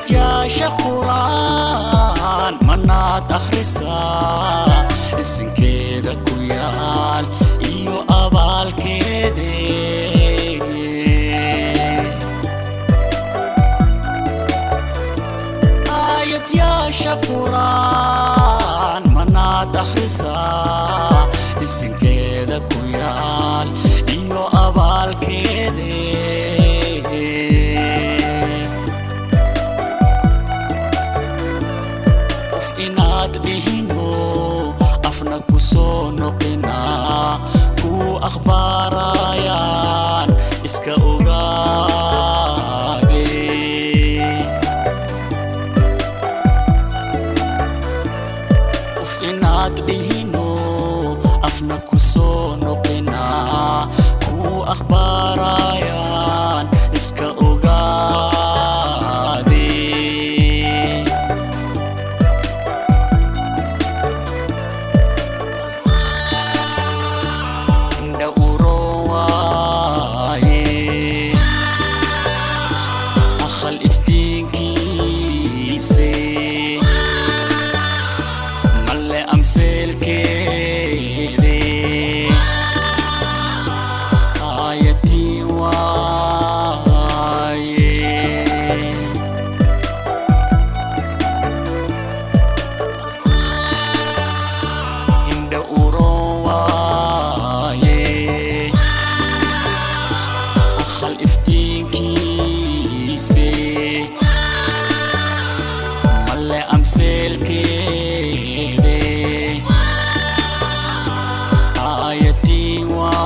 Aayadyaasha Qur'aan manaad akhrisaa, isinkeeda ku yaal iyo abaalkeede. Aayadyaasha Qur'aan manaad akhrisaa, isinkeeda ku yaal iyo abaalkeede. Qof inaad dhihino afna ku soo noqinaa ku akhbaarayaan iska ogaade. Qof inaad dhihino afna ku soo noqinaa ku akhbaarayaan iska ogaade. Indha uroon waaye, aqal iftiinkiise, malle amseelkeede. Aayatiin waaye. Indha uroon waaye, aqal iftiinkiise, malle amseelkeede. Aayatiin waaye.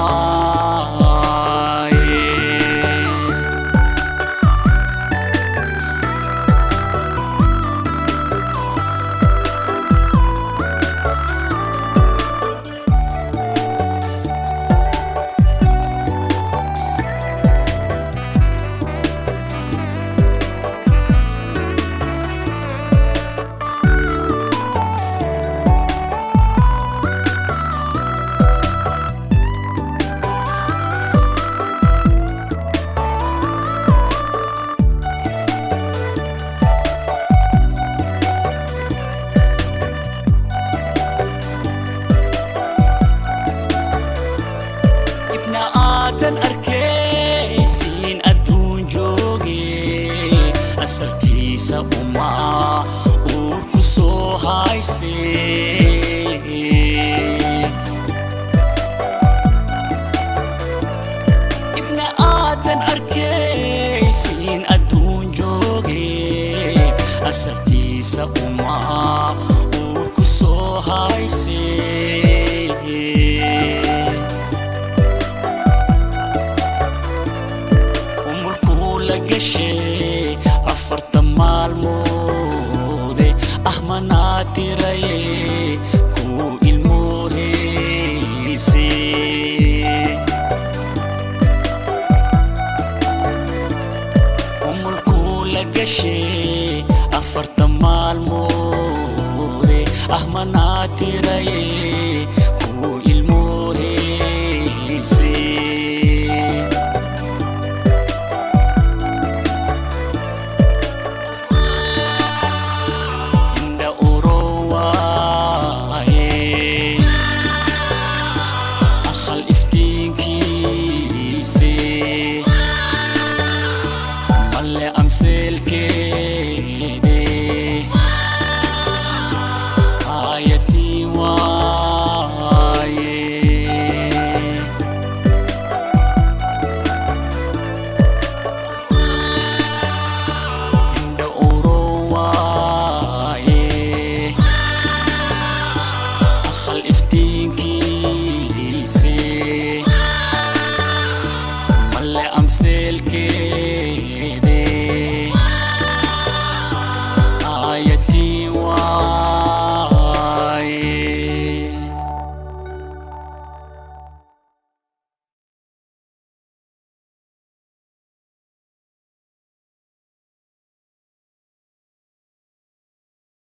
Ibna aadan arkaysiin adduun jooge, asalkiisa umaa uur ku soo hayse. Ibna aadan arkaysiin adduun jooge, asalkiisa umaa uur ku soo hayse. Umurkuu la gashay 40 maalmoode ah, manaa tiraye kuu ilmooheyse. Umurkuu la gashay 40 maalmoode ah, manaa tiraye.